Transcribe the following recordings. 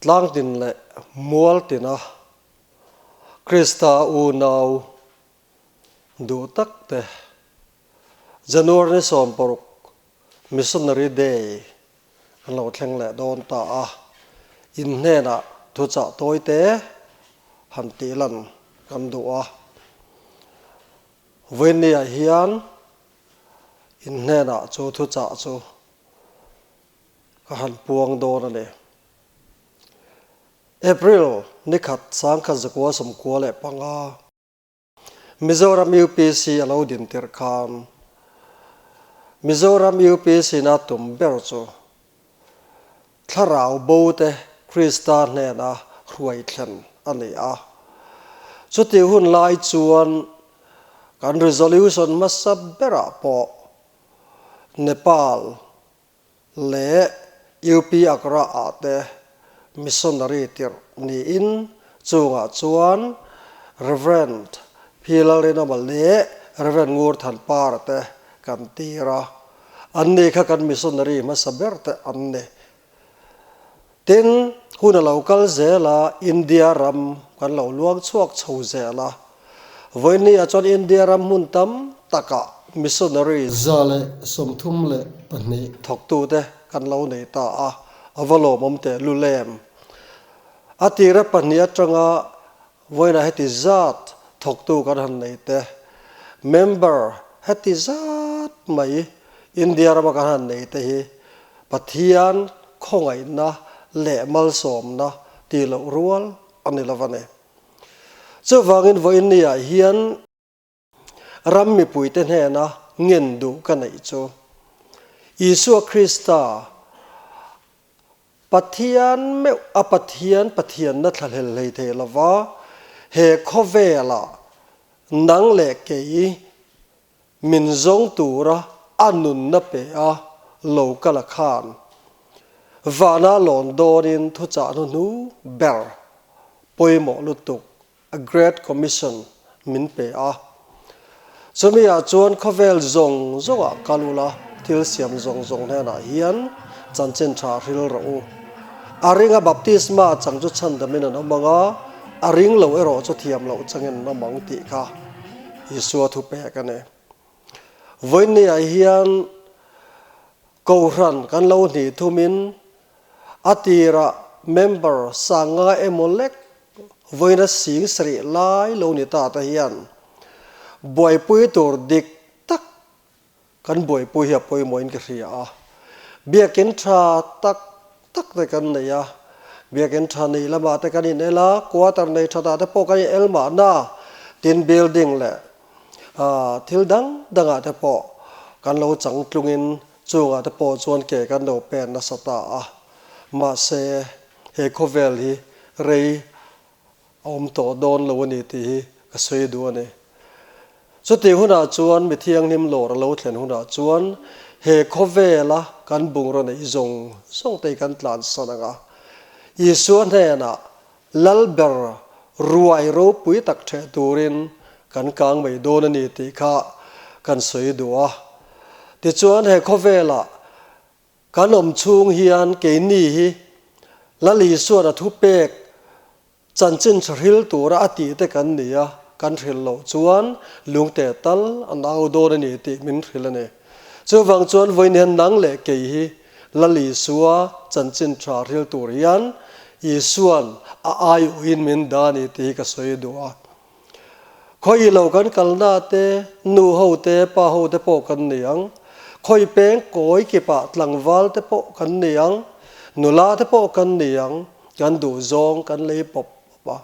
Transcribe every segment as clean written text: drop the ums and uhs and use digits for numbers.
Tlangtin leh Mualtina Krista unau duh tak te January ni 16 Missionary Day an lo thleng leh dawn ta a, in hnenah thuchah tawi te han tih lan kan duh a. Vawinia hian in hnenah chu thuchah chu ka han puang dawn a ni. April nikhat 1995, Mizoram UPC a lo din tirh khan Mizoram UPC na tum ber chu thlarau bo te Krista hnena hruai thlen a ni a. Chutih hun lai chuan kan resolution hmasa berah pawh Nepal leh UP Agra ah te missionary tirh niin chungah chuan Rev. P. Lalrinawma leh Rev. Ngur Thanpara te kan tir a, anni kha kan missionary hmasa ber te an ni. Tin, hun a lo kal zel a, India ram kan lo luang chhuak chho zel a. Vawiinni ah chuan India ram hmun tam takah missionary 132 thawktute kan lo nei ta a, a va lawmawm teh lulem. A tira pahnih atanga vawiinah heti zat thawktu kan han nei te, member heti zat mai India rama kan han nei te hi Pathian khawngaihna leh malsawmna tih loh rual a ni lo a ni. Chuvangin vawiinniah hian ram mipuite hnena ngen duh ka neih chu Isua Krista Pathian meuh a Pathian Pathianna thlahlel hlei thei lova he khawvelah nang leh kei Min zawng tura a nunna pe a lo kal a khan. Vana lawn dawnin thuchah hnuhnu ber pawimawh lutuk a Great Commission min pe a. Chumi ah chuan khawvel zawng zawngah kal ula thil siam zawng zawng hnenah hian chanchin tha hril rawh u. A ringa baptisma chang chu chhandamin an awm ang a, a ring lo erawh chu thiam loh changin an awm ang tih kha. Isua thu pek a ni. Vawiinniah hian Kohhran kan lo hnih thumin a tirah member sanga emaw lek vawiina sing sarih lai lo ni ta te hian buaipui tur dik tak Kan buaipui hi a pawimawhin ka hria a, biakinn tha tak tak te kan nei a, biakinn tha nei lamah te kan inel a, quarter nei tha tah te pawh kan inel mahna, tin building leh thil dang dangah te pawh kan lo chang tlungin chungah te pawh chuan ke kan lo pen nasa ta a, mahse he khawvel hi rei A awm tawh dawn lo a ni tih hi ka sawi duh a ni. Chutih hunah chuan mi thianghlim lawr a lo thlen hunah chuan he khawvela kan bungraw neih zawng zawng te hi kan tlansan ang a. Isua hnenah Lalber ruai ropui tak ṭheh turin kan kang mai dawn a ni tih kha kan sawi duh a. Tichuan he khawvelah Kan awm chhung hian keini hi Lal Isuan a thupek chanchin thahril tura a tih te kan ni a, kan hrilh loh chuan lungte tal an au dawn a ni tih min hrilh a ni. Chuvang chuan vawiin hian nang leh kei hi Lal Isua chanchin tha hril tur hian Isuan a aiawhin min dah a ni tih hi ka sawi duh a. Khawi lo kan kalna te, nu ho te, pa ho te pawh kan ni ang. Khawi peng kawi kipah tlangval te pawh kan ni ang, nula te pawh kan ni ang, kan duh zawng kan lei pawp pawp a.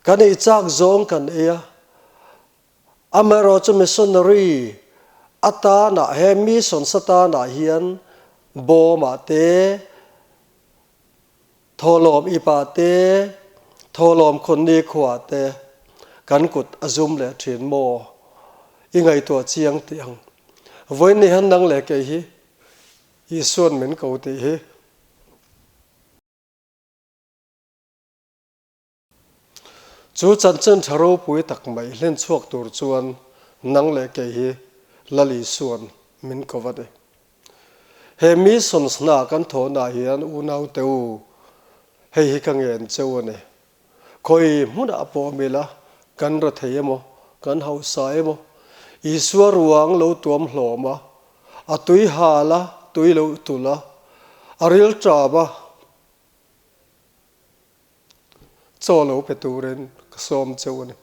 Kan ei chak zawng kan ei a. Amaherawhchu missionary atana he mission satanah hian bawmah te, Thawhlawm ipah te, thawhlawm khawn nikhua te kan kut a zum leh thin maw? I ngaihtuah chiang tih ang. Vawiin ni hian nang leh kei hi Isuan min ko tih hi. Chu chanchin tha ropui tak mai hlen chhuak tur chuan nang leh kei hi Lal Isuan min ko va ni. He missions hna kan thawhnaah hian unau te u. Hei hi ka ngen cheu a ni. Khawi hmunah pawh awm ila, kan ra thei emaw, kan hausa emaw, Isua ruang lo tuam hlawm a, a tui hal a, tui lo tulh a, a ril ṭap a, chaw lo pe turin ka sawm cheu a ni.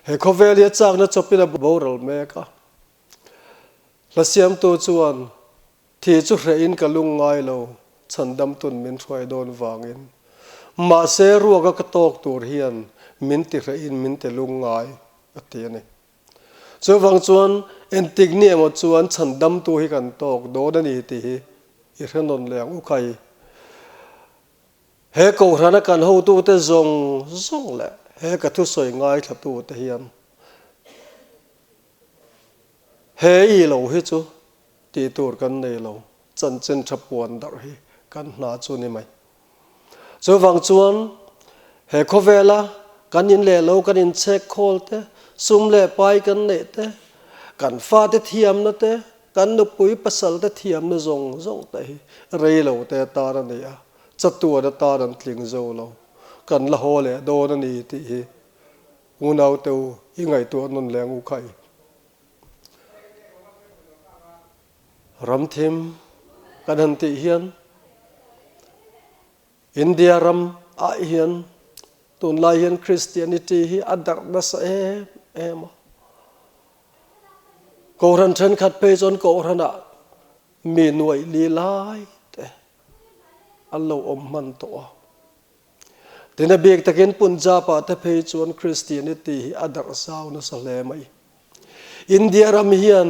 He khawvel hi a chakna chawpin a boral mek a. Hla siamtu chuan Thi chu hrehin ka lung ngai lo, chhandamtun min hruai dawn vangin. Mahse ruaka ka tawk tur hian min ti hrehin min ti lung ngai, a ti a ni. Chuvang chuan entik ni emaw chuan chhandamtu hi kan tawk dawn a ni tih hi i hre nawn leh ang u khai. He kohhrana kan hotute zawng zawng leh he ka thusawi ngaithlatute hian he i lo hi chu Tih tur kan nei lo, chanchin tha puan darh hi kan hna chu ni mai. Chuvang chuan he khawvela kan in leh lo kan inchhek khawl te, sum leh pai kan neih te, kan fate thiamna te, kan nupui pasal te thiamna zawng zawng te hi rei lo te atan a ni a, chatuan atan an tling zo lo, kan la haw leh dawn a ni tih hi unaute u i ngaihtuah nawn leh ang u khai. Ramthim kan han tih hian India ram ah hian tunlai hian Christianity hi a darh nasa em em a. Kohhran thenkhat phei chuan kohhran ah mi nuaih li lai te an lo awm hman tawh a. Tin a bik takin Punjab ah te phei chuan Christianity hi a darh zau nasa hle mai. India ram hian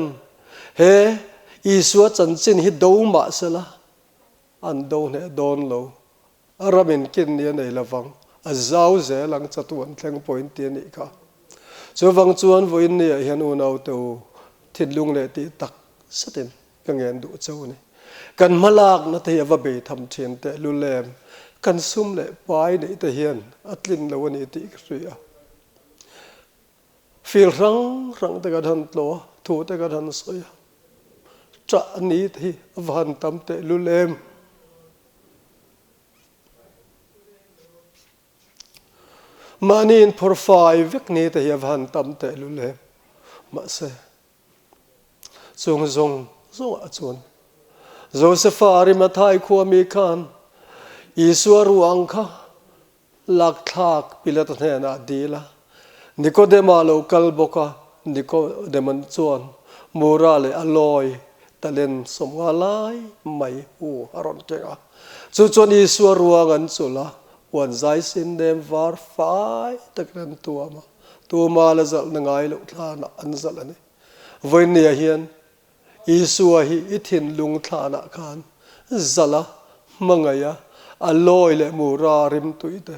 he Isua chanchin hi do mah sela an do hneh dawn lo. A ram in kin ni a nei lovang, a zau zel ang chatuan thleng pawhin ti a nih kha. Chuvang chuan vawiin ni ah hian unaute u thinlung leh tih tak zetin Ka ngen duh cheu a ni. Kan hmalakna te hi a va bei tham thin teh lu lem, kan sum leh pai neih te hian a tlin lo a ni tih ka hria. Fil hrang hrang te kan han tlaw a, thu te kan han sawi a, ṭah ni te hi a va han tam teh lu lem. Mahni inphawrh fai vek ni te hi a va han tam teh lu lem. Mahse. Chung zawng zawngah chuan Josefa Arimathai khuami khan Isua ruang kha lakthlak Pilata hnenah a dil a. Nikodema lo kal bawk a, Nikodeman chuan Mura leh a lawi talen 50 lai mai hu a rawn keng a. Chu chuan Isua ruang an chulh a, puan zai sin nem var fai takin an tuam a. Tuma la zalhna ngai loh thlanah an zalh a ni. Vawinia hian Isua hi i thinlung thlanah khan zalh a, hmangaih a, a lawi leh mura rimtui te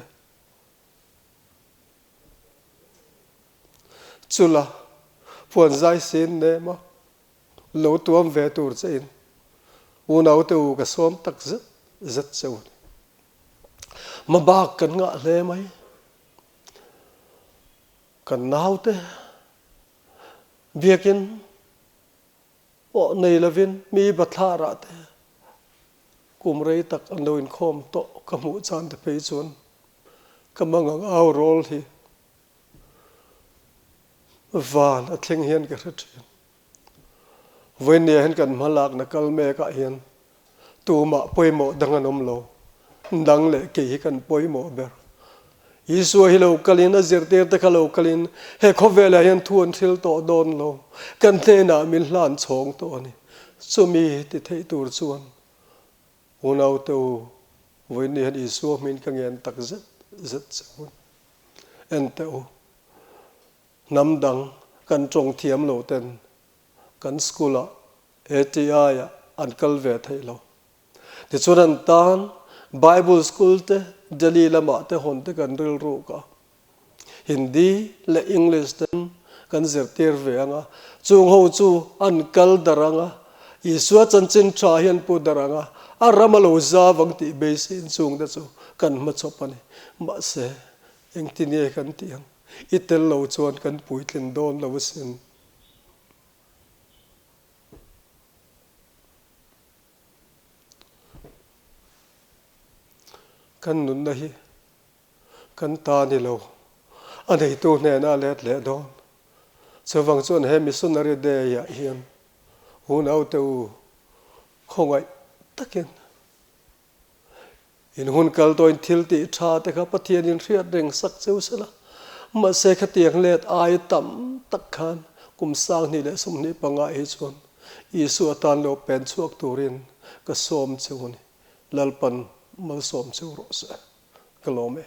chula puan zai sin nem a lo tuam ve tur che in unaute u ka sawm tak zet zet che u a ni. Hmabak kan ngah hle mai. Kan naute biakin pawh nei lovin mi bathlarah te kum rei tak an lo inkhawm tawh ka hmuh chan te phei chuan ka mangang au rawl hi van a thleng hian ka hre thin. Vawinia hian kan hmalakna kal mekah hian tumah pawimawh dang an awm lo. Nang leh kei hi kan pawimawh ber. Isua hi lo kalin, a zirtirte kha lo kalin he khawvelah hian thu an hril tawh dawn lo. Kan hnenah min hlan chhawng tawh a ni. Chumi ti theih tur chuan unaute u, vawiin hian Isua hmin ka ngen tak zet zet che u. Enteh u. Hnam dang kan tawng thiam lo ten kan school ah ATI ah an kal ve theih lo. Tichuan an tan Bible school te Delhi lamah te hawn te kan rilruk a. Hindi leh English ten kan zirtir ve ang a, chung ho chu an kal darh ang a, Isua chanchin tha hi an pu darh ang a, a ram a lo zau ang tih beiseiin chung te chu kan hmachhawp a ni. Mahse, engtin nge kan tih ang? I tel lo chuan kan puitlin dawn lo asin. Kan nunna hi kan ta ni lo, a neitu hnenah a let leh dawn. Chuvang chuan he Missionary Day ah hian unaute u khawngaih takin in hun kal tawhin thil tih tha te kha Pathianin hriat reng sak cheu se la, mahse khatiang let ai tam tak khan kum 2025 hi chuan Isua tan lo pen chhuak turin ka sawm cheu a ni. Lalpan malsawm cheu rawh se. Ka lawm e.